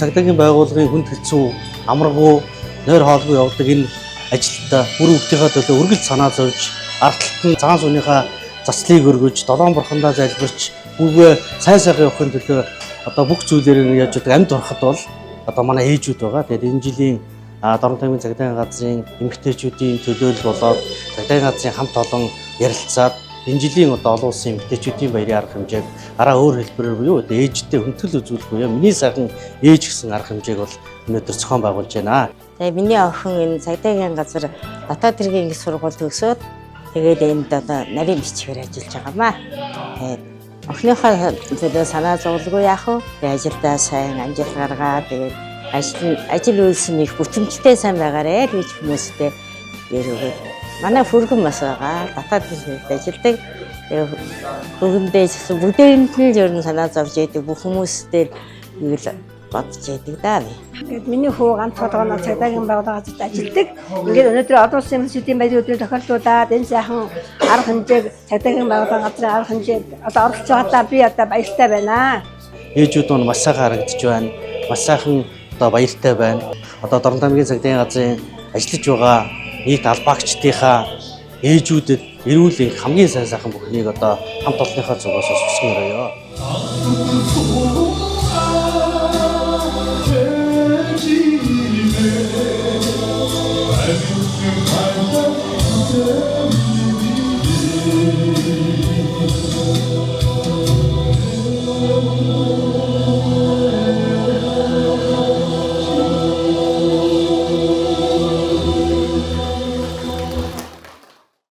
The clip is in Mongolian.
Цагдаагийн байгууллагын хүнд хэцүү, амаргүй, нойр хоолгүй явдаг энэ ажилдаа үр хөвгтийнхаа төлөө үргэлж санаа зовж, ард талд нь цагаан сууныхаа цацлыг өргөж, долоон бурхандаа залбирч, хүүгээ сайн сайхан явахын төлөө одоо бүх зүйлээр нь яаж байдаг амьд ороход бол одоо манай ээжүүд байгаа. Тэгээд энэ жилийн Дорнот аймгийн цагдаагийн газрын эмэгтэйчүүдийн төлөөлөл болоод цагдаагийн газрын хамт олон ярилцаад энэ жилийн одоо олон улсын эмэгтэйчүүдийн баярын арга хэмжээг араа өөр хэлбэрээр буюу одоо ээжтэй хүндэтгэл үзүүлэх буюу миний сайхан ээж гэсэн арга хэмжээг бол өнөөдөр зохион байгуулж байна. Тэгээ миний охин энэ цагдаагийн газар дотоод хэргийн их сургууль төгсөөд, тэгээд энд одоо нарийн бичгээр ажиллаж байгаамаа. Тэгээд охиныхоо төлөө санаа зовлгүй яах вэ? Тэгээ ажилдаа сайн амжилт гаргаад, тэгээд ажил үйлс нь их бүтэмжтэй сайн байгаарэ л гэж хүмүүстэй яригод. Манай хүргэн бас байгаа. Дотоод хэрэг ажилладаг. Тэгээ хүргэндээ ч гэсэн бүгдээрэнд нь л ер нь санаа зовж яадаг, бүх хүмүүстэй л бодож яадаг даа би. Ингээд миний хүү ганц толгойноо цагдаагийн байгууллага газарт ажилладаг. Ингээд өнөөдөр олон улсын эмнэлэгчдийн баярын өдрийг тохиолдуулаад энэ сайхан арга хэмжээг, цагдаагийн байгууллагын газрын арга хэмжээд одоо оролцож байгаадаа би одоо баяртай байна. Ээжүүд нь маш сайхан харагдаж байна. Маш сайхан одоо баяртай байна. Одоо Дорнот аймгийн цагдаагийн газрын ажиллаж байгаа нийт албаагчдынхаа ээжүүдэд эрүүл энх, хамгийн сайн сайхан бүхнийг одоо хамт олонныхоо зүгээс бас хүсэн өрөөё.